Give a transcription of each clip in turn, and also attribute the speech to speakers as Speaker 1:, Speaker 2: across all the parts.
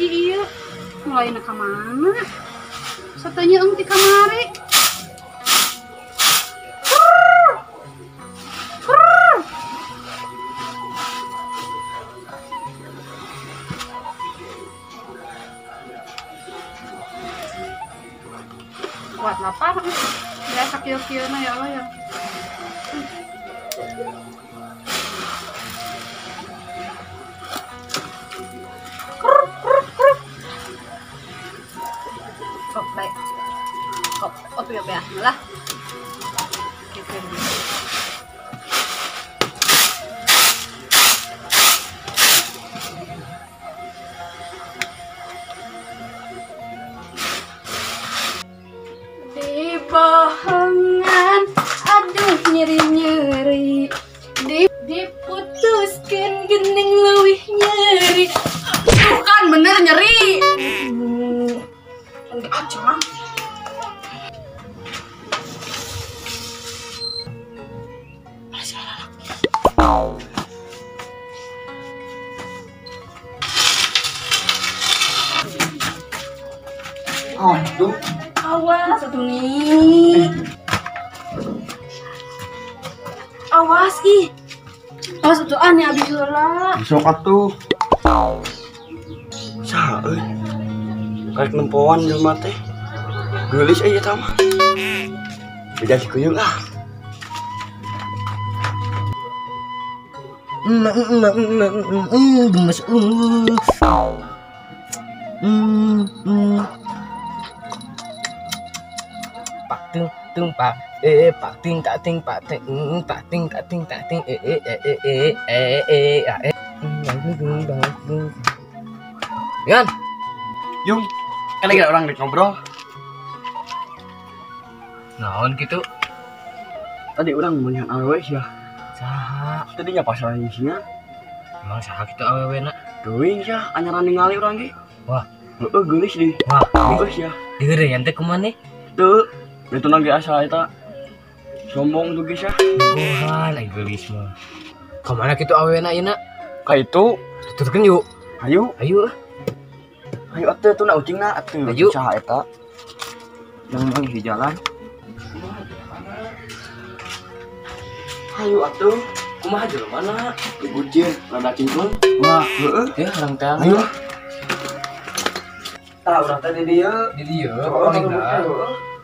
Speaker 1: hiji ieu. Mulai na ka mana? Satanya eung ti kamari. Kuat lapar. Biasa kieu-kieuna ya Allah ya. Kok baik. Kok opi opi ah lah. Di bohongan, aduh nyeri-nyeri. Diputuskan gening leuwih nyeri. Bukan bener nyeri. Aja.
Speaker 2: Aduh.
Speaker 1: Awas satu nih. Awas ih. Awas satu aneh abis heula.
Speaker 2: Sok atuh. Saha euy? Karek nempoan jelema teh. Geulis euy eta mah. Beda si kuyung ah.
Speaker 3: Gemes. Pak ting ting pak pak ting tak ting pak ting pak ting tak ting tak ting e e e e e e a e. Yan.
Speaker 2: Yung, kan lagi orang lagi ngobrol.
Speaker 3: Naon gitu?
Speaker 2: Tadi orang melihat awewe ya.
Speaker 3: Saha?
Speaker 2: Tadi nya pasaran isinya.
Speaker 3: Emang saha kitu awewe na?
Speaker 2: Teuing sia, anyaran ningali urang ge.
Speaker 3: Wah,
Speaker 2: heueuh geulis deui.
Speaker 3: Wah,
Speaker 2: geulis ya.
Speaker 3: Digeureuyan teh kumaha nih?
Speaker 2: Teu, itu nang ge asa eta. Sombong tuh geus ya.
Speaker 3: Bogohan ai geulis mah. Ka mana kitu awewe na ieu na?
Speaker 2: Ka itu.
Speaker 3: Tuturkeun yuk.
Speaker 2: Hayu.
Speaker 3: Hayu.
Speaker 2: Ayo atuh tuh na ucingna atuh.
Speaker 3: Ayo.
Speaker 2: Saha eta? Yang di jalan. Ayo atuh.
Speaker 3: Kumaha jelema na?
Speaker 2: Gucir, rada cingkung.
Speaker 3: Wah,
Speaker 2: heeh.
Speaker 3: Ya urang teh.
Speaker 2: Ayo. Tah urang teh di dieu.
Speaker 3: Di dieu.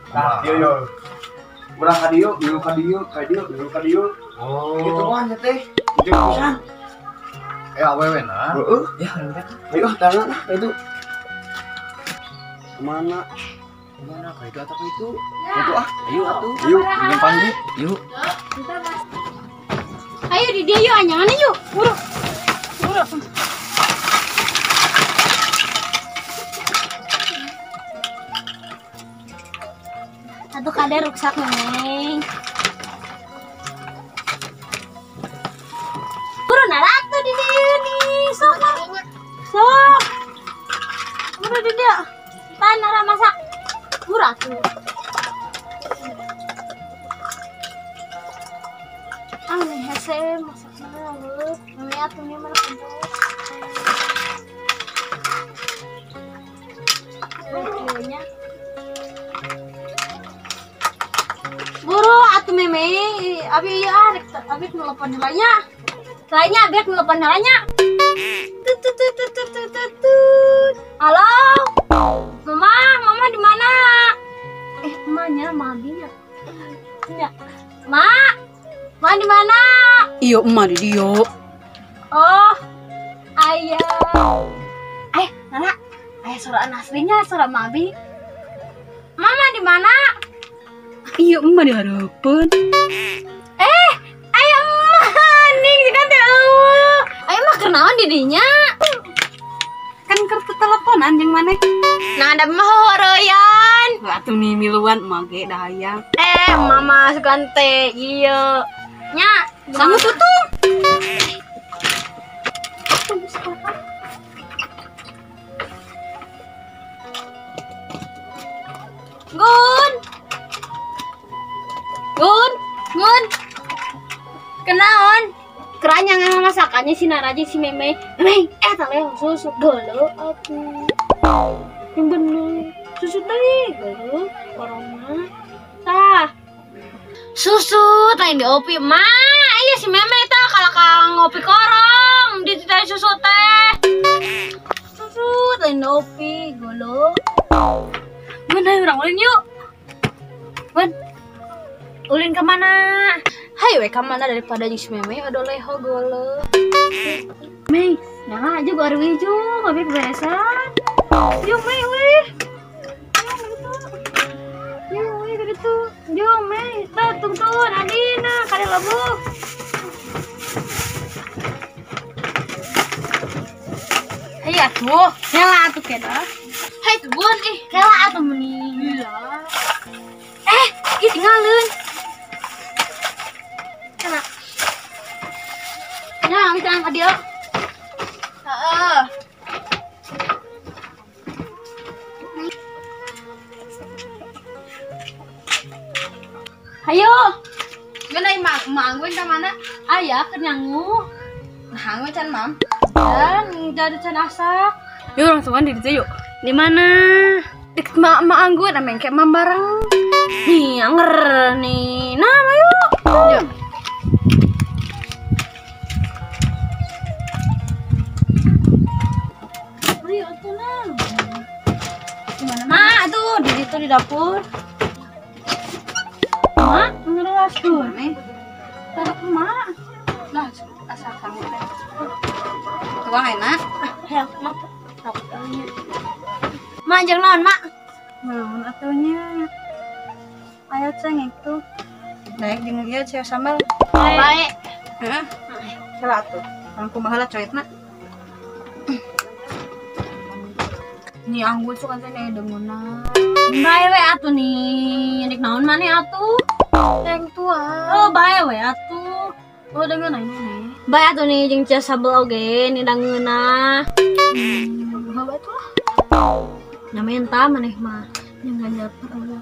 Speaker 2: Tah, dieu yo. Urang ka dieu, dieu ka dieu, ka dieu, dieu ka dieu.
Speaker 3: Oh.
Speaker 2: Kitu mah nya teh. Jeung pisan.
Speaker 3: Awewe na.
Speaker 2: Heeh.
Speaker 3: Ya urang teh.
Speaker 2: Ayo tangan lah itu. Kemana?
Speaker 3: Kemana? Ka itu atau ka itu?
Speaker 2: Itu ah.
Speaker 3: Ayo atuh.
Speaker 2: Ayo, jeung panggil.
Speaker 3: Yuk.
Speaker 1: Ayo di dia yuk, anyangan yuk. Buru. Buru. Atuh kade ruksak neng. Buru naratu di dia nih. Sok. Sok. Buru di dia. Pan nara masak. Buru atuh. Ah, nih hese masaknya lu. Mami atuh nih mana kumpul. Buru atuh meme. Abi ieu ah rek abi telepon heula nya. Lainnya abi telepon heula nya. Tut tut tut tut tut tut. Halo. Mama, mama di mana? Emaknya, maminya. Nya. Ma. Ma di mana?
Speaker 4: Iya, emak di dieu.
Speaker 1: Oh. Ayah. Nana. Ayah suara aslinya, suara mami. Mama di mana?
Speaker 4: Iya, emak di hareupeun.
Speaker 1: Ayah emak ning kan teh eueuh. Ayah mah keur naon di dinya?
Speaker 4: Kan keur teleponan jeung maneh.
Speaker 1: Nah, da mah hohoreyan.
Speaker 4: Atuh nih miluan emak ge da hayang.
Speaker 1: Mama sugan teh ieu. Nya,
Speaker 4: sangu tutung.
Speaker 1: Gun. Gun, Gun. Kenaon? Keranyangan masakannya Nya si Nara jeung si Meme. Meme, eta leho susut geuleuh atuh. Yang bener. Susut deui geuleuh korona. Tah. Susut lain di opi mah. Iya si Meme tah kalau kang ngopi korong di titah susut teh. Susut lain di opi geuleuh. Bun, ayo urang ulin yuk. Bun. Ulin ke mana? Hayo we ka mana daripada jeung si Meme aduh leho geuleuh. Mei, nah aja gua areuih jeung abi beresan. Yuk Mei weh. Yuk weh kitu. Yuk Mei, tah tungtun adina kade lebuk. Hayo atuh, kela atuh keda. Hai tuh Bun, ih kela atuh meuni. Eh, ih tinggalin. Kela. Nah, kita angkat dia. Heeh. Ayo.
Speaker 4: Geuna imah angguin ka mana?
Speaker 1: Aya keur nyangu.
Speaker 4: Nah, angguin can mam.
Speaker 1: Dan jadi can asak.
Speaker 4: Yuk langsung di dieu yuk.
Speaker 1: Di mana?
Speaker 4: Deket mak angguin ameng kayak mam bareng.
Speaker 1: Nih, anger nih. Nah, ayo.
Speaker 4: Yuk.
Speaker 1: Ayo atuh nang. Di mana? Mak tuh di situ di dapur. Mak, ngerelas tuh. Taruh mak.
Speaker 4: Lah, asal kamu teh. Tuang enak.
Speaker 1: Ah, mak. Mak jeung naon, Mak?
Speaker 4: Naon atuh nya? Ayo ceng itu. Naik jeung ieu ceu sambal.
Speaker 1: Bae.
Speaker 4: Heeh. Salah atuh. Urang kumaha lah coetna. Nih anggur suka teh deungeunna.
Speaker 1: Bae we atuh nih. Dik naon maneh atuh?
Speaker 4: Yang tua.
Speaker 1: Oh, bae we atuh.
Speaker 4: Oh, deungeunna ini.
Speaker 1: Bae atuh nih jeung ceu sambal oge nih dangeunna.
Speaker 4: Bae atuh lah.
Speaker 1: Nya menta maneh mah. Nya ganjar perlu.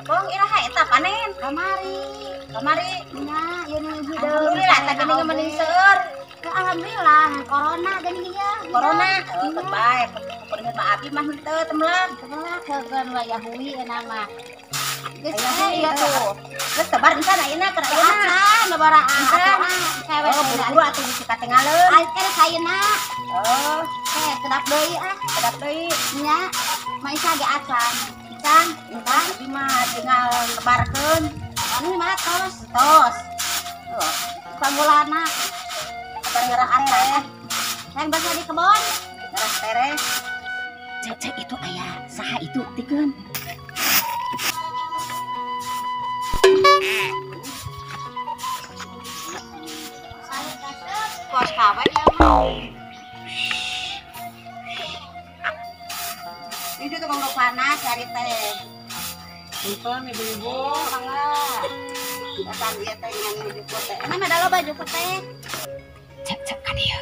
Speaker 5: Tong iraha eta panen kamari. Kamari
Speaker 6: nya ieu nu hideung.
Speaker 5: Alhamdulillah eta geuning mending seueur.
Speaker 6: Alhamdulillah corona geuning ieu.
Speaker 5: Corona heuh teu bae. Peureun mah abi mah henteu temlak.
Speaker 6: Temlak heukeun wayahui euna mah. Geus
Speaker 5: ieu tuh. Geus tebar encan ayeuna keur ayeuna.
Speaker 6: Lebar atuh.
Speaker 5: Oh, buru-buru atuh bisi katingaleun.
Speaker 6: Ayeuna sayeuna.
Speaker 5: Oh,
Speaker 6: teh kedap deui ah,
Speaker 5: kedap deui.
Speaker 6: Nya, mah isa ge acan.
Speaker 5: Can, entah abi mah tinggal lebarkeun.
Speaker 6: Anu mah tos.
Speaker 5: Tos. Tuh,
Speaker 6: panggulana.
Speaker 5: Kabar ngerah acan.
Speaker 6: Hayang basa di kebon.
Speaker 5: Ngerah tereh.
Speaker 6: Cek cek itu aya saha itu tikeun.
Speaker 5: Kos kawe ya mah. Itu tukang panas cari teh.
Speaker 3: Punten ibu-ibu.
Speaker 5: Mangga. Datang ieu teh ngan juput teh. Emang ada loba juput teh.
Speaker 6: Cek cek ka dieu.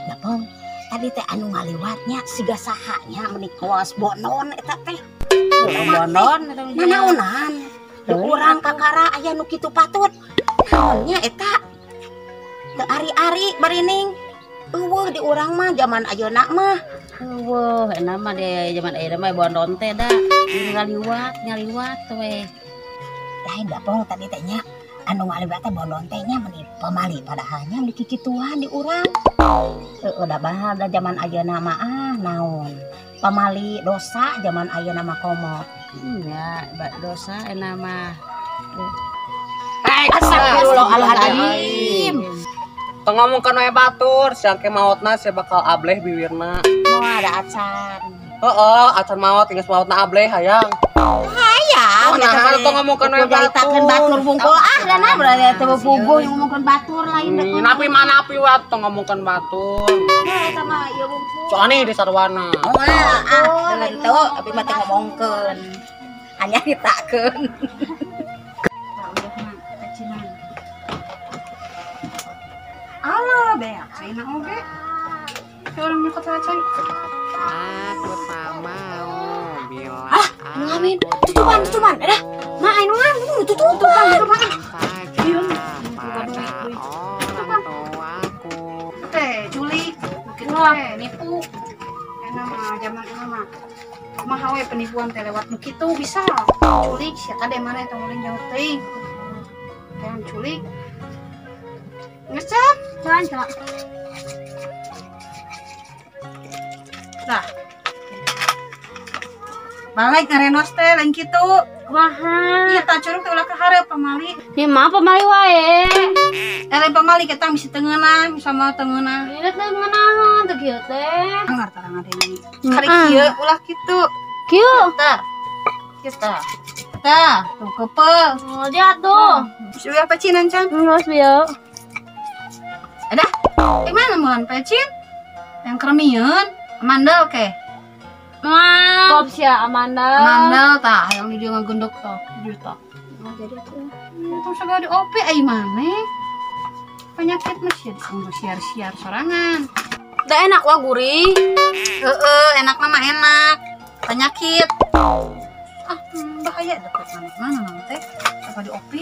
Speaker 6: Bapong, tadi teh anu ngaliwatnya siga saha nya meuni kawas bonon eta teh.
Speaker 5: Bonon
Speaker 6: nanaonan. Urang kakara aya nu kitu patut. Naonnya eta? Teu ari-ari barining. Eueuh di urang mah zaman ayeuna mah.
Speaker 5: Eueuh, euna mah de zaman ayeuna mah bonon teh da. Ngaliwat, ngaliwat we.
Speaker 6: Lain Bapong tadi teh nya anu ngaliwat teh bonon teh nya meuni pamali padahalnya meuni kikituan di urang. Heueuh da bahal da zaman ayeuna mah ah naon. Pamali dosa zaman ayeuna mah komo.
Speaker 5: Nya, dosa euna mah.
Speaker 6: Astagfirullahaladzim.
Speaker 3: Tong ngomongkeun we batur, siang ke maotna sia bakal ableh biwirna.
Speaker 6: Moal ada acan.
Speaker 3: Heeh, acan maot geus maotna ableh hayang.
Speaker 6: Hayang.
Speaker 3: Oh, nah, tong ngomongkeun we
Speaker 6: batur. Batur bungkul ah dana berarti teu puguh ngomongkeun batur lain deui.
Speaker 3: Napi manapi we tong ngomongkeun batur.
Speaker 6: Nah, eta mah ieu bungkul.
Speaker 3: Soalnya di sarwana.
Speaker 5: Moal ah, teu abi mah teu ngomongkeun. Hanya ditakeun.
Speaker 4: Alah, beak cai na oge. Orang nyokot cai.
Speaker 3: Aku tak mau bila
Speaker 1: Ah, anu ngamen. Tutupan, tutupan. Ada. Ma anu ngamen, tutupan. Tutupan.
Speaker 4: Teh, culik, mungkin teh nipu. Enak mah zaman enak mah. Kumaha we penipuan teh lewat nu kitu bisa. Culik sia kade mana eta ulin jauh teuing. Teh culik. Ngecap,
Speaker 1: Can, can.
Speaker 4: Tah. Balik ngarenos teh lain kitu.
Speaker 1: Kumaha?
Speaker 4: Ieu tah curug teh ulah ka hareup pamali.
Speaker 1: Ieu mah pamali wae.
Speaker 4: Lain pamali kita misi tengeunah, sama tengeunah.
Speaker 1: Ini teh ngeunaheun teh kieu teh.
Speaker 4: Anggar tarang ada ini. Kali kieu ulah kitu.
Speaker 1: Kieu.
Speaker 4: Tah. Kieu tah. Tah, tuh kepeul.
Speaker 1: Oh, jatuh.
Speaker 4: Geus uyah pecinan can.
Speaker 1: Geus bieu.
Speaker 4: Ada? Gimana mulan pecin? Yang keremian, amandel ke?
Speaker 1: Kop sia amandel.
Speaker 4: Amandel tah, yang dia ngagendok tah, juta.
Speaker 1: Oh, jadi atuh.
Speaker 4: Itu segala di OP ai maneh. Penyakit mah sia disanggo siar-siar sorangan.
Speaker 1: Da enak wah gurih.
Speaker 4: Heeh, enak mah enak. Penyakit. Ah, bahaya deket maneh mana mana teh? Apa di OP?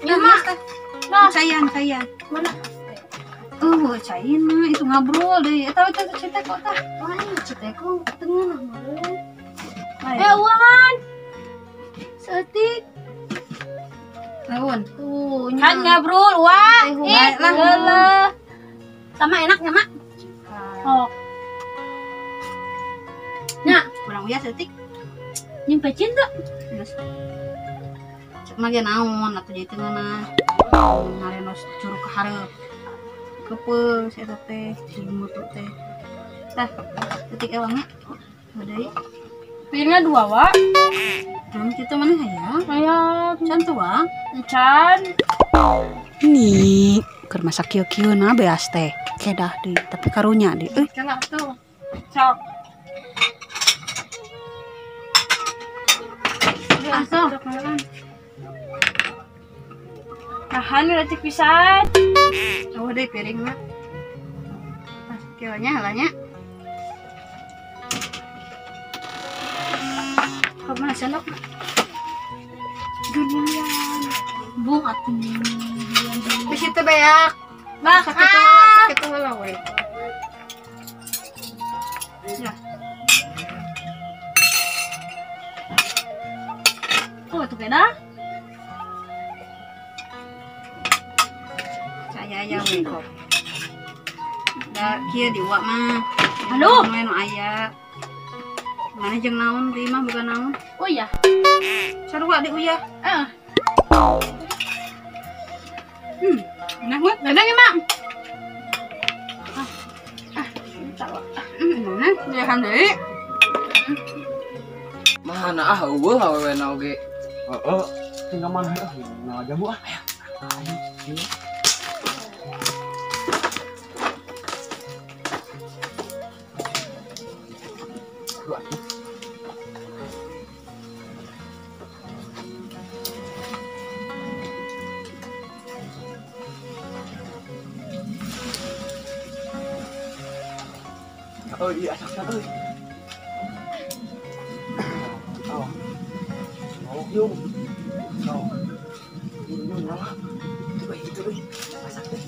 Speaker 1: Ya mah.
Speaker 4: Nah, cayan, cayan.
Speaker 1: Mana?
Speaker 4: Cain mah itu ngabrol deh. Eta eta citeko tah.
Speaker 1: Wah, citeko tengeunah meureun.
Speaker 4: Eh,
Speaker 1: uangan. Setik.
Speaker 4: Naon? Tuh,
Speaker 1: kan ngabrol wah. Ih, leuleuh. Sama enaknya, Mak. Oh.
Speaker 4: Nya, kurang uyah setik.
Speaker 1: Nying pecin tuh.
Speaker 4: Geus. Cek mah ge naon atuh jadi tengeunah. Ngarenos curug ka hareup. Kepeul si eta teh, di mutu teh. Tah, detik ewangnya. Deui.
Speaker 1: Piringnya dua, Wak.
Speaker 4: Naon kitu maneh hayang?
Speaker 1: Hayang.
Speaker 4: Can tuang?
Speaker 1: Can.
Speaker 4: Nih, keur masak kieu-kieu na beas teh. Kedah deui, tapi karunya deui euy.
Speaker 1: Cenah tuh. Sok.
Speaker 4: Asal.
Speaker 1: Tahan leutik pisan.
Speaker 4: Oh, deh piring mah. Tah, kieu nya halanya. Kok mana sendok?
Speaker 1: Durian. Bung atuh.
Speaker 4: Bisi teh beak.
Speaker 1: Makan.
Speaker 4: Sakit heula we. Ya.
Speaker 1: Oh, tuh kena.
Speaker 4: Aya we kok. Da kieu di uak mah.
Speaker 1: Aduh,
Speaker 4: nu aya. Mana jeung naon deui mah boga naon?
Speaker 1: Oh iya.
Speaker 4: Sarua di uyah.
Speaker 1: Heeh.
Speaker 4: Enak banget. Dadang ya, Mak. Ah, mana? Jahan deui.
Speaker 3: Mana ah eueuh awewe na oge.
Speaker 2: Heeh, tinggal mana ah, nah jamu ah. Ayo. Oh iya, asap euy. Oh. Oh, yung. Oh. Yung lah. Itu itu euy. Masak teh.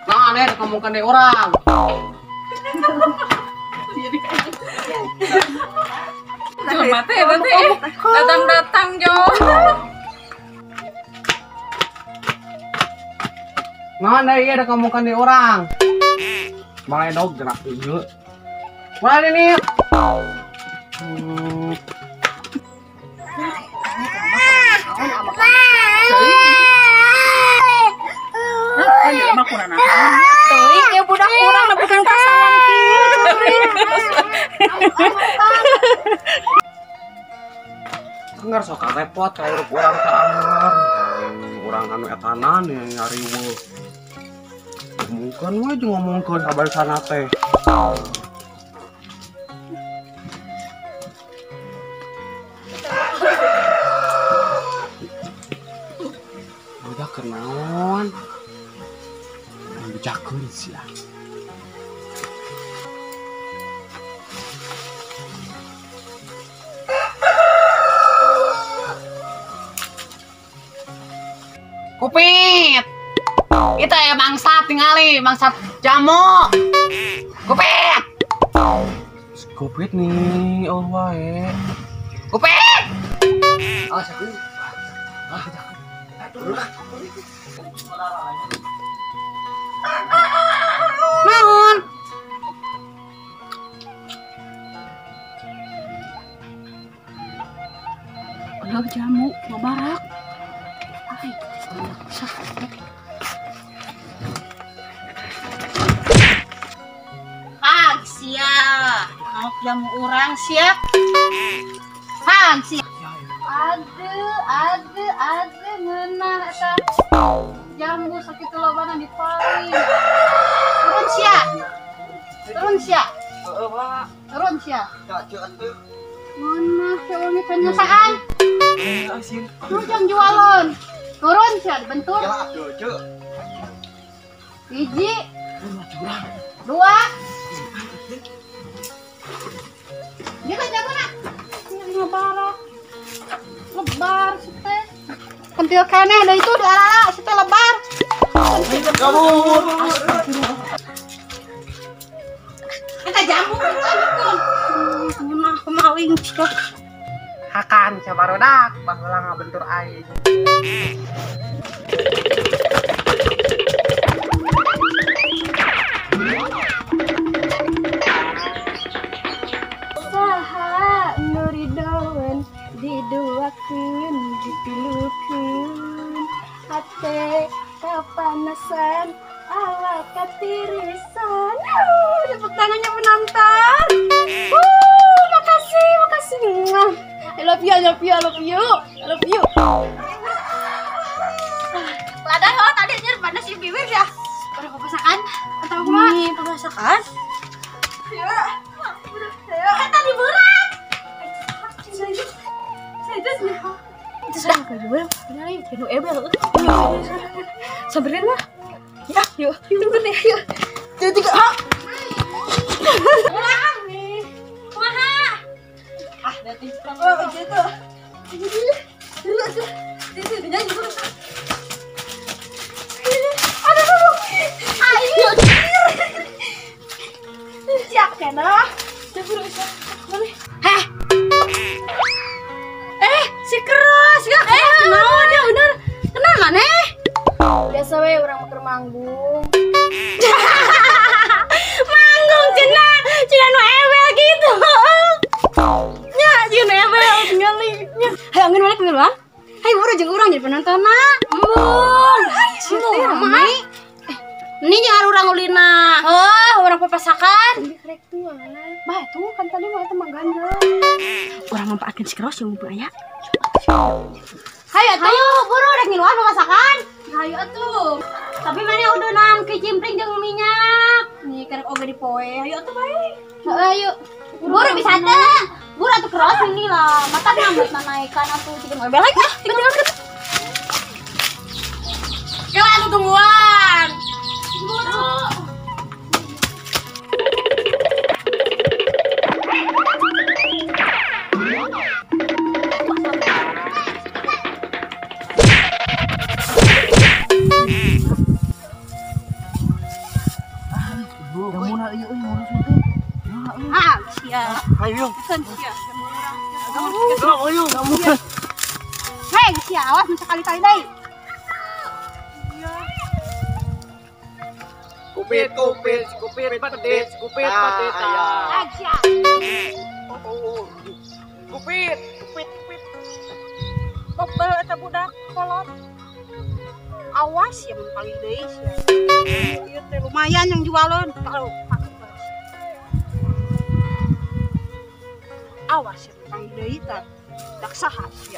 Speaker 3: Nah, aneh ngomongkan deh orang.
Speaker 7: Cuma teh berarti datang-datang jo.
Speaker 3: Mana iya ada ngomongkan deh orang.
Speaker 2: Maledog gerak ieu.
Speaker 3: Mana ini?
Speaker 7: Teuing ya budak urang nepikan kasawan kieu.
Speaker 2: Ngar sok repot ka hirup urang teh anggar. Urang anu etanan yang ngariweuh. Ngomongkeun we jeung ngomongkeun kabar sana teh. Budak keur naon? Bejakeun Sia.
Speaker 8: Kupit. Itu ya bangsat tingali, bangsat jamu. Kupit.
Speaker 2: Kupit nih, oh wae.
Speaker 8: Kupit.
Speaker 3: Ah, sakit. Ah,
Speaker 4: Naon? Udah jamu, ngobarak. Ai, sakit. Ah, sia. Mau jamu urang sia. Hang sia. Ade ngeunah eta. Jambu sakitu lobana dipaling. Turun sia. Turun sia.
Speaker 2: Heeh, Pak.
Speaker 4: Turun sia. Ngeunah sia urang penyusaan. Lu jang jualan. Turun sia dibentur. Hiji. Dua. Dia kan jamuna. Ngebarok. Lebar si teh. Pentil keneh da itu dialala si teh lebar. Eta jambu itu. Ngeunah maling cok.
Speaker 8: Hakan sabarodak baheula ngabentur aing.
Speaker 1: Saha nu ridoan diduakeun ditilukeun hate kapanasan awak katirisan. Tepuk tangannya penonton. Makasih, makasih. I love you, I love you, I love you, I love you. Lada oh tadi anjir panas di bibir ya. Udah pemasakan atau kumaha? Nih, pemasakan. Ya. Kan tadi berat. Itu sudah kedua, benar ya, nu ebel. Samperin lah. Ya, yuk, tunggu deh, yuk. Jadi tiga. Kumaha? Ah, nanti. Oh, gitu. Aduh, ayo. Siap kena. Heh. Si keras ya. Naon ya bener. Kenal maneh? Biasa we urang mah keur manggung. Manggung cenah, cenah nu ebel gitu. Nya, jeung nu ebel tingali. Nya, hayu angin balik ngeluan. Hayu buru jeung urang jadi penontonna. Embung. Embung. Ini jangan urang ulina. Oh, urang papasakan. Rek tuh. Bah, tuh kan tadi mah eta mah ganja. Urang manfaatkeun si keras jeung mumpung aya. Hayu atuh, buru rek ngiluan papasakan. Hayu atuh. Tapi mana udah nang kicimpring jeung minyak. Nih karek oge dipoe. Hayu atuh bae. Heeh, ayo. Buru bisa teh. Buru atuh keras ini lah. Mata nambah naikkan atuh cikin ebel lagi. Tinggal. Kela atuh tungguan. Buru. Ah, sia.
Speaker 2: Ayo.
Speaker 4: Sia.
Speaker 2: Ayo, kamu.
Speaker 4: Hei, sia, awas sekali-kali deui.
Speaker 2: Kupit, kupit, kupit, pedit, kupit, pedit.
Speaker 4: Ah, sia.
Speaker 2: Kupit, kupit, kupit.
Speaker 4: Bebel eta budak kolot. Awas ya mun paling deui sia. Ieu teh lumayan yang jualan. Kalau awas ya mun paling deui teh. Dak saha sia.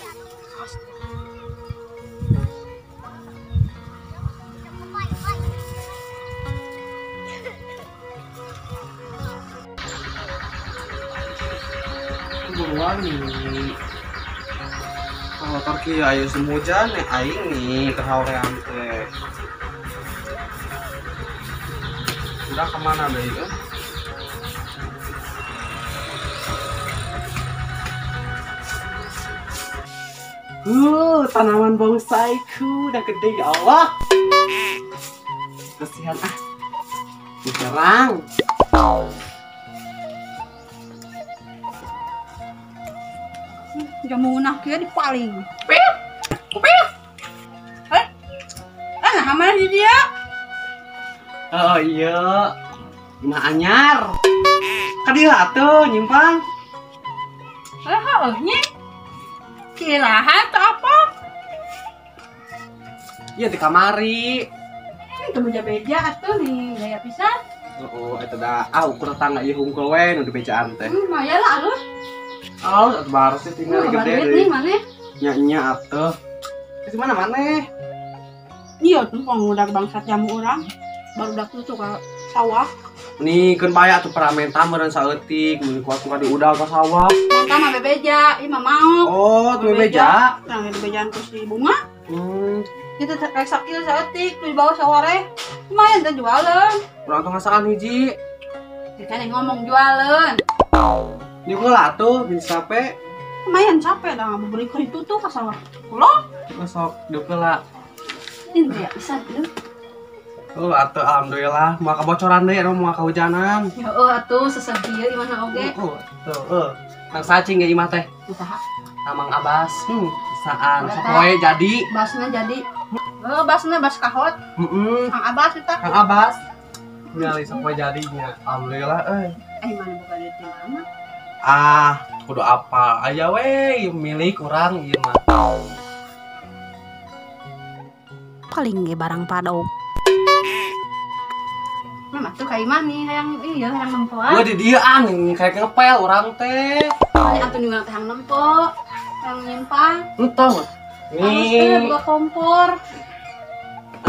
Speaker 2: Buruan nih. Kalau tarki ayo semujan nih aing nih terhaurean teh. Udah kemana deui euy? Tanaman bonsaiku udah gede ya Allah. Kasihan ah. Diserang.
Speaker 4: Jamu nah kieu dipaling.
Speaker 8: Pip. Pip.
Speaker 4: Nah mana di dia?
Speaker 2: Oh iya. Imah anyar. Ka dieu atuh nyimpang.
Speaker 4: Heuh nya. Kirahan atau apa?
Speaker 2: Iya di kamari.
Speaker 4: Itu beja-beja atuh nih gaya pisan.
Speaker 2: Oh, eta da ah ukur tetangga ieu hungkul we nu dibejaan teh.
Speaker 4: Lumayan lah alus.
Speaker 2: Alus atuh baru sih tinggal gede
Speaker 4: deui. Maneh?
Speaker 2: Nya-nya atuh. Di mana maneh?
Speaker 4: Iya tuh pengudak bangsat jamu urang. Barudak tuh ka sawah.
Speaker 2: Nih keun bae atuh paramenta meureun saeutik mun kuat kuat diudag ka sawah.
Speaker 4: Menta mah bebeja, ieu mah maok.
Speaker 2: Oh, tuh bebeja.
Speaker 4: Nah, bebejaan ku si bunga. Itu rek sakil saeutik tuh dibawa saware. Lumayan teh jualeun.
Speaker 2: Urang tuh ngasaan hiji.
Speaker 4: Kan yang ngomong jualeun.
Speaker 2: Nyukeul atuh bisa capek.
Speaker 4: Lumayan capek dah ngabuburit itu tuh ka sawah. Kulo
Speaker 2: sok diukeul lah.
Speaker 4: Ini ya bisa tuh.
Speaker 2: Oh, atuh alhamdulillah mau kebocoran deui anu mau kehujanan.
Speaker 4: Ya eueuh atuh seseg ieu imahna oge.
Speaker 2: Oh, tuh eueuh. Nang sacing ge imah teh.
Speaker 4: Usaha.
Speaker 2: Amang Abbas. Saan sapoe jadi.
Speaker 4: Basna jadi. Heuh, basna bas kahot.
Speaker 2: Heeh.
Speaker 4: Kang Abbas eta.
Speaker 2: Kang Abbas. Nyali sapoe jadinya. Alhamdulillah euy.
Speaker 4: Eh mana buka duit di mana?
Speaker 2: Ah, kudu apa? Aya we milik urang ieu mah.
Speaker 4: Paling ge barang padok. Mama tuh kayak imah nih hayang iya hayang nempoan.
Speaker 2: Gua di dieu kayak ngepel urang teh.
Speaker 4: Paling atuh nyuruh teh hayang nempo, hayang nyimpang.
Speaker 2: Entong.
Speaker 4: Nih, buka kompor.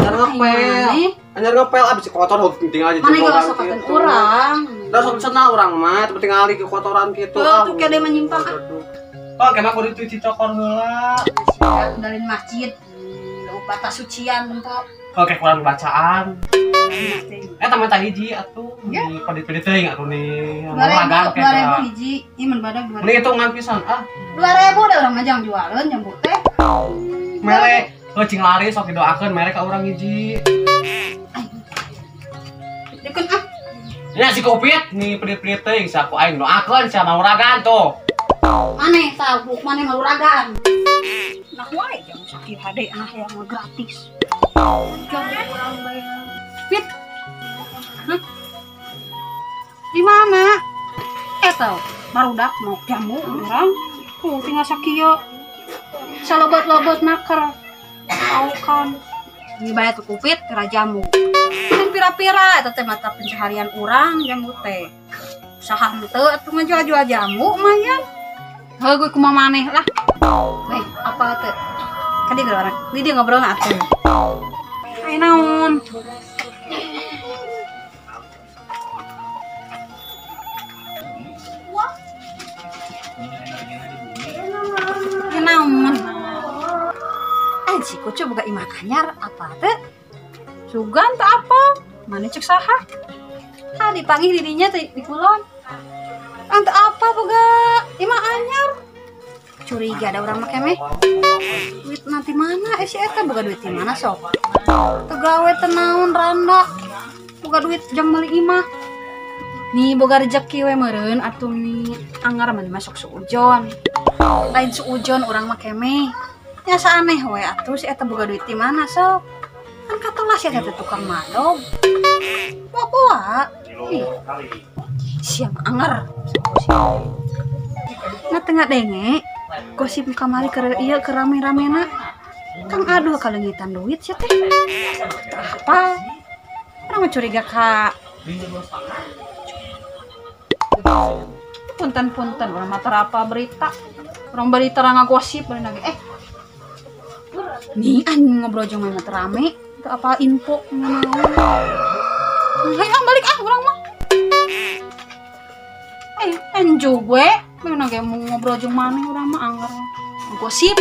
Speaker 2: Anyar ngepel. Anyar ngepel abis kotor tinggal aja
Speaker 4: mana gak sokakeun urang.
Speaker 2: Da sok cenah urang mah tapi tinggal ke kotoran kitu.
Speaker 4: Tuh tuh kede menyimpang ah.
Speaker 2: Oh, kemah kudu dicuci cokor heula.
Speaker 4: Dari masjid. Batas sucian nempo.
Speaker 2: Oke, kurang bacaan. Eta mah hiji atuh. Di pedit-pedit teuing atuh nih.
Speaker 4: 2000 hiji. Ieu mun badag 2000.
Speaker 2: Mending hitungan pisan ah.
Speaker 4: 2000 da urang mah jang jualeun jambu teh.
Speaker 2: Mere, heuh cing lari sok didoakeun mere ka urang hiji.
Speaker 4: Dikeun ah.
Speaker 2: Nya si Kopit nih pedit-pedit teuing saku aing doakeun sia mauragan tuh.
Speaker 4: Maneh tah maneh mauragan. Nah wae jang sakieu hade ah yang mah gratis. Fit. Hah? Di mana? Tau, barudak mau jamu urang. Tuh tinggal sakieu. Salobot-lobot naker. Paukan. Ini bayar ke Kupit pira jamu. Kan pira-pira eta teh mata pencaharian urang jamu teh. Usaha henteu atuh ngajual-jual jamu lumayan. Heuh gue kumaha maneh lah. Weh, apa teh? Kan dia orang, dia ngobrol atuh. Ai naon? Ai naon? Si Koco boga imah anyar apa teh? Sugan teh apa? Mana cek saha? Ha dipanggil dirinya teh di kulon. Ante apa boga imah anyar? Curiga ada orang make meh. Duit nanti mana? Si eta boga duit di mana sok? Tegawe teu naon randa. Boga duit jang meuli imah. Nih boga rezeki we meureun atuh nih anggar mah masuk suujon. Lain suujon urang make meh. Nya aneh we atuh si eta boga duit di mana sok? Kan katolah si eta tukang madog. Boa. Ih. Siap anggar. Nah tengah denge gosip kamari keur ieu keur rame-ramena. Kang aduh kalengitan duit sia teh. Apa? Urang mah curiga ka punten-punten urang mah teu apa berita. Urang berita ngagosip bari lagi. Nih anjing ngobrol jeung mana teu rame, teu apa info naon. Hayang balik ah urang mah. Enjo gue, mana ge mau ngobrol jeung maneh urang mah anggar gosip.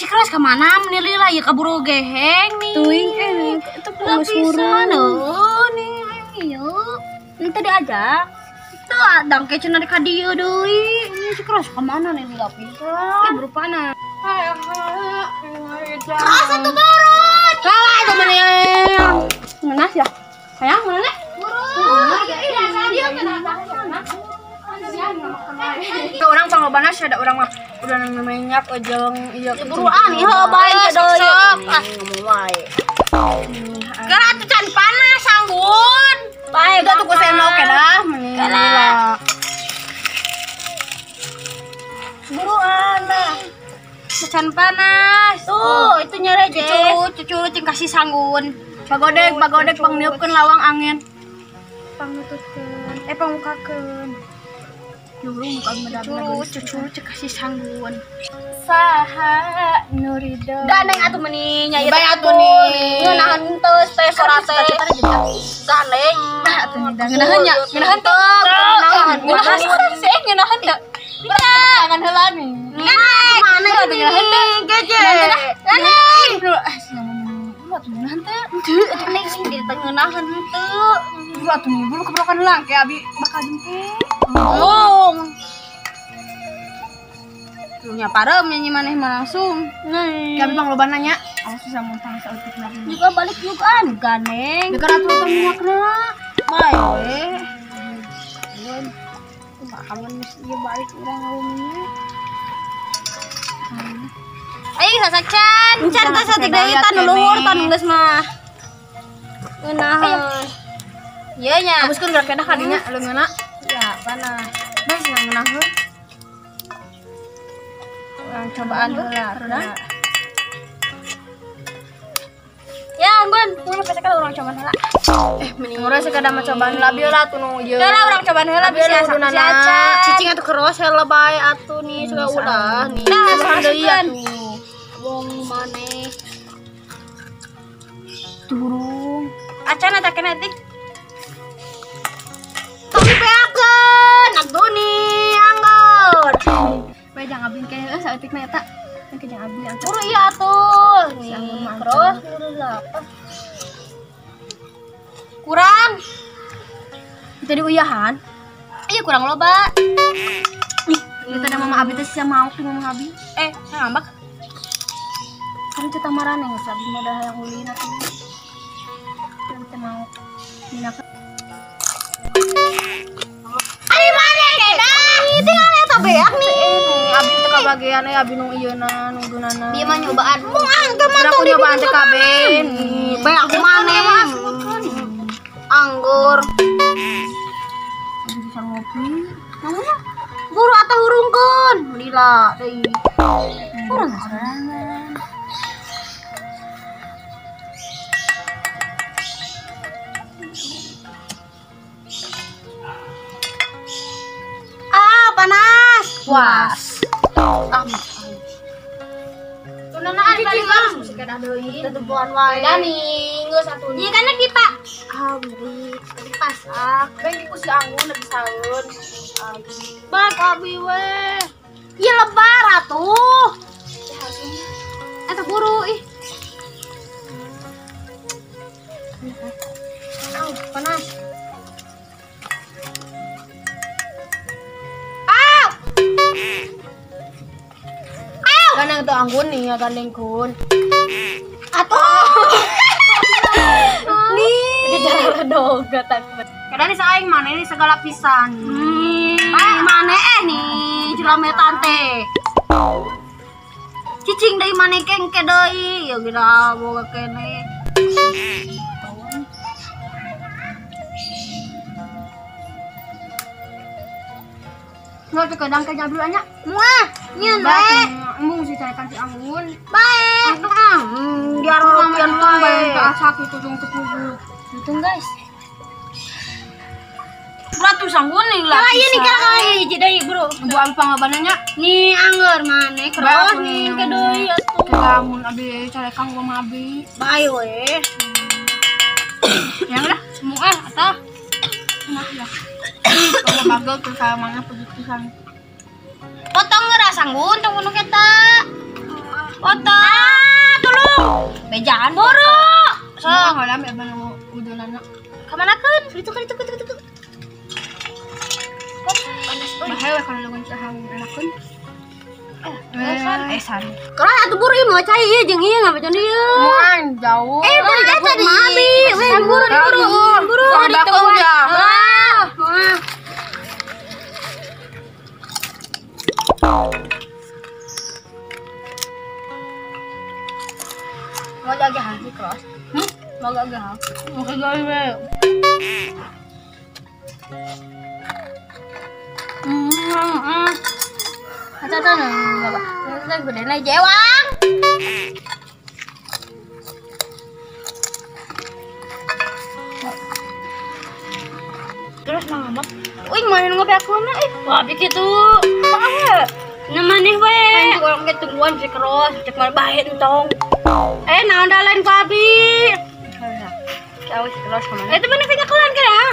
Speaker 1: Si keras ka mana meni lila ieu kaburu geheng nih.
Speaker 7: Tuing itu
Speaker 1: pisan heuh nih aing ieu. Henteu diajak. Teu dangke cenah ka dieu deui. Ini si keras ka mana nih lila pisan.
Speaker 7: Ih berupana.
Speaker 1: Keras atuh turun.
Speaker 4: Kalah itu mana ngenas ya? Sayang mana nih? Itu orang panglobana sih ada orang mah udah minyak ujung iya
Speaker 1: buruan ieu bae deui. Ah ngomong wae. Geura atuh can panas sanggun. Bae
Speaker 4: udah tuh ku saya mau kedah meni.
Speaker 1: Buruan lah. Can panas. Tuh, itu nyereje. Cucu cing kasih sanggun.
Speaker 4: Pagodek, pagodek pangniupkeun lawang angin. Pangnututkeun, pangukakeun. Juru muka
Speaker 7: Cucu, cucu cek kasih sanggun. Saha nurido.
Speaker 1: Gandeng atuh meni nya ieu.
Speaker 4: Bae atuh nih.
Speaker 1: Ngeunaheun teu teh sora teh. Gandeng.
Speaker 7: Atuh nih ngeunaheun nya, ngeunaheun teu. Ngeunaheun sih ngeunaheun teu. Jangan heula nih.
Speaker 1: Mana
Speaker 7: atuh ngeunaheun teu.
Speaker 1: Geje.
Speaker 7: Gandeng. Bro, atuh ngeunaheun teu.
Speaker 1: Teu atuh nih di ngeunaheun teu.
Speaker 7: Bro atuh nih, buru kebrokan heula ke abi bakal jemput.
Speaker 4: Belum. Nya parem nyanyi maneh mah langsung.
Speaker 1: Nih.
Speaker 4: Abi pangloba nanya. Awas bisa muntah saeutik lagi.
Speaker 1: Juga balik juga an gandeng.
Speaker 4: Dekat atuh tong minyakna.
Speaker 1: Bae we.
Speaker 7: Kangen geus ieu balik urang ngawuminya.
Speaker 1: Ayo sasacan. Encan teh saeutik deui tan luhur tan geus mah. Ngeunaheun. Ieu nya.
Speaker 4: Abuskeun geura kedah kadinya leungeunna.
Speaker 1: Ya, panas.
Speaker 4: Bas ngeunaheun. Urang cobaan heula.
Speaker 1: Ya, Anggun, tunggu pesekan urang cobaan heula.
Speaker 4: Mending urang sekadar mah cobaan heula bieu lah atuh nu ieu.
Speaker 1: Lah urang cobaan heula bisa
Speaker 4: kudunana.
Speaker 1: Cicing atuh keros heula bae atuh nih suka udah nih. Nah, deui atuh. Wong maneh.
Speaker 4: Turung.
Speaker 1: Acan eta kena tik. Tong dibeakeun atuh nih anggur.
Speaker 7: Bae jangan abin ke heueuh saeutikna eta. Engke jangan abin atuh.
Speaker 1: Buru ieu atuh. Nih, terus buru lah. Kurang.
Speaker 4: Jadi uyahan.
Speaker 1: Iya kurang loba.
Speaker 4: Ih, kita ada mama abi teh sia mau ke mama abi.
Speaker 1: Saya ngambek.
Speaker 4: Kan cerita marane geus abi mah dah hayang ulin atuh. Kita mau minaka.
Speaker 1: Ari mana kedah? Tinggal eta beak nih.
Speaker 4: Abi teh kabagean abi nu ieuna nu dunana.
Speaker 1: Dia mah nyobaan. Mung angke mah
Speaker 4: tong nyobaan teh kabeh.
Speaker 1: Beak maneh. Anggur.
Speaker 4: Bisa ngopi.
Speaker 1: Naon? Buru atau hurungkeun. Lila deui. Urang sorangan. Ah, panas.
Speaker 4: Puas.
Speaker 1: Ah. Tunanaan balik bang.
Speaker 4: Sekedah deui.
Speaker 1: Tetepuan wae. Dani, geus atuh. Ieu kana di Pak. Ah, beri dipasak.
Speaker 4: Beng di ku si Anggun lebih saeun.
Speaker 1: Bak abi we. Ieu lebar atuh. Eta buru ih. Au, panas. Au. Au.
Speaker 4: Gandeng tuh Anggun nih ya gandeng kun.
Speaker 1: Atuh. Nih.
Speaker 7: Jalan doga takut.
Speaker 4: Kadang nih saing mana ini segala pisan.
Speaker 1: Mana nih culametan teh. Cicing deui maneh kengke deui. Ya geura boga kene.
Speaker 4: Nggak tuh kadang ke jablu anya.
Speaker 1: Muah, nyeun bae.
Speaker 4: Embung sih carekan si Anggun.
Speaker 1: Bae. Biar ropian bae.
Speaker 4: Ke asak itu dong tepung.
Speaker 7: Untung guys.
Speaker 4: Ratu sanggun nih lah.
Speaker 1: Kalau ini kalau hiji deui, Bro.
Speaker 4: Bu abi pangabananya.
Speaker 1: Nih anggur maneh keros nih ke deui atuh.
Speaker 4: Lamun abi carekan gua mah abi.
Speaker 1: Bae we.
Speaker 4: Yang lah, semua atah. Nah ya. Kalau bagel tuh sama mana pergi pisan.
Speaker 1: Potong geura sanggun tong nu eta. Otak. Ah, tolong. Bejaan buru.
Speaker 7: Sok heula me abang udunana.
Speaker 1: Ka manakeun? Itu kan itu.
Speaker 7: Panas euy. Bahaya we kana lagun cahang enakeun. Esan.
Speaker 1: Keras atuh buru ieu mau cai ieu jeung ieu ngabejan ieu.
Speaker 7: Moal jauh.
Speaker 1: Eh, tadi tadi mami. We buru buru. Buru
Speaker 7: bakong ya.
Speaker 1: Ah, moal.
Speaker 4: Mau jaga hati keras. Mau jaga.
Speaker 7: Mau gawe we.
Speaker 1: Aca enggak, Pak. Gede na jewang.
Speaker 4: Terus mang abang.
Speaker 1: Uy, mana ngopi aku na eh. Wah, begitu. Nah maneh we.
Speaker 4: Kan orang ge tungguan si keros, cek mah bae entong.
Speaker 1: Eh, naon da lain ku abi.
Speaker 4: Jauh si keros ka mana?
Speaker 1: Itu mana kenyakelan kan ya?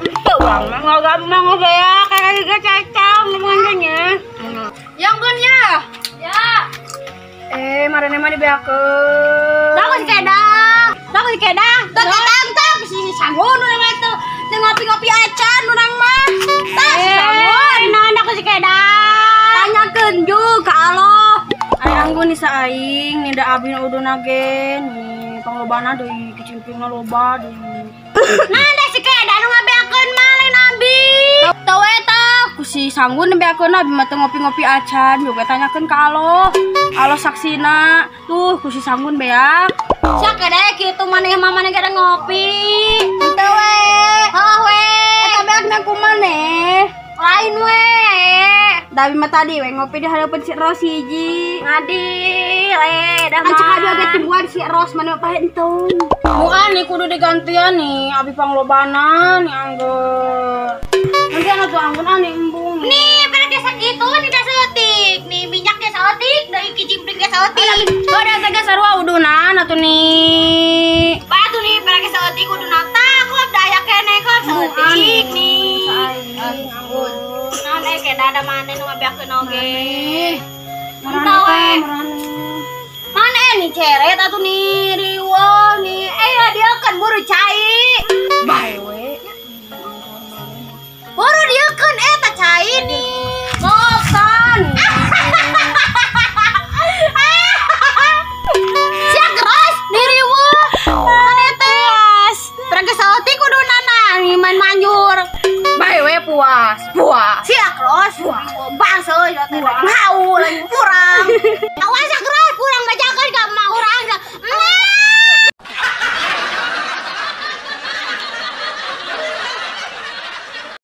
Speaker 4: Teu urang mah
Speaker 1: Ngoga mah ngoga ya, kayak juga cacang ngomongnya.
Speaker 7: Yang kan ya.
Speaker 1: Ya.
Speaker 4: Eh, marane mah dibeakeun.
Speaker 1: Bagus kedah. Bagus kedah. Tok tok si sanggun urang mah teu ngopi-ngopi acan urang mah. Tah si sanggun. Naon aku si kedah.
Speaker 4: Tanyakeun ju ka Allah. Ari anggun ni saing ni da abi nu uduna ge ni panglobana deui kicimpringna loba deui.
Speaker 1: Nah, da si kedah nu ngabeakeun mah lain abi.
Speaker 4: Teu eta ku si sanggun beakeun abi mah teu ngopi-ngopi acan juga tanyakeun ka Allah. Allah saksina tuh ku si sanggun beak.
Speaker 1: Sia kedah kitu maneh mah maneh kada ngopi.
Speaker 4: Teu we.
Speaker 1: Heuh we.
Speaker 4: Eta beakna ku maneh.
Speaker 1: Lain we.
Speaker 4: Da abi mah tadi we ngopi di hareupeun si Ros hiji.
Speaker 1: Ngadil eh dah
Speaker 4: Kan cek abi oge tungguan si Ros mana mah pahe entong. Muan nih kudu digantian nih abi panglobana nih anggur. Nanti anak tuh anggun nih embung.
Speaker 1: Nih pada desa gitu nih dah saeutik. Nih minyaknya saeutik, dari kicimpring ge saeutik.
Speaker 4: Oh, da teh sarua udunan atuh nih.
Speaker 1: Batu nih pada ge saeutik uduna tah kok daya keneh kok saeutik nih.
Speaker 4: Anggun.
Speaker 1: Naon eh kedah da maneh nu ngabeakeun oge.
Speaker 4: Entah we.
Speaker 1: Mana nih ceret atuh nih riweuh nih. Eh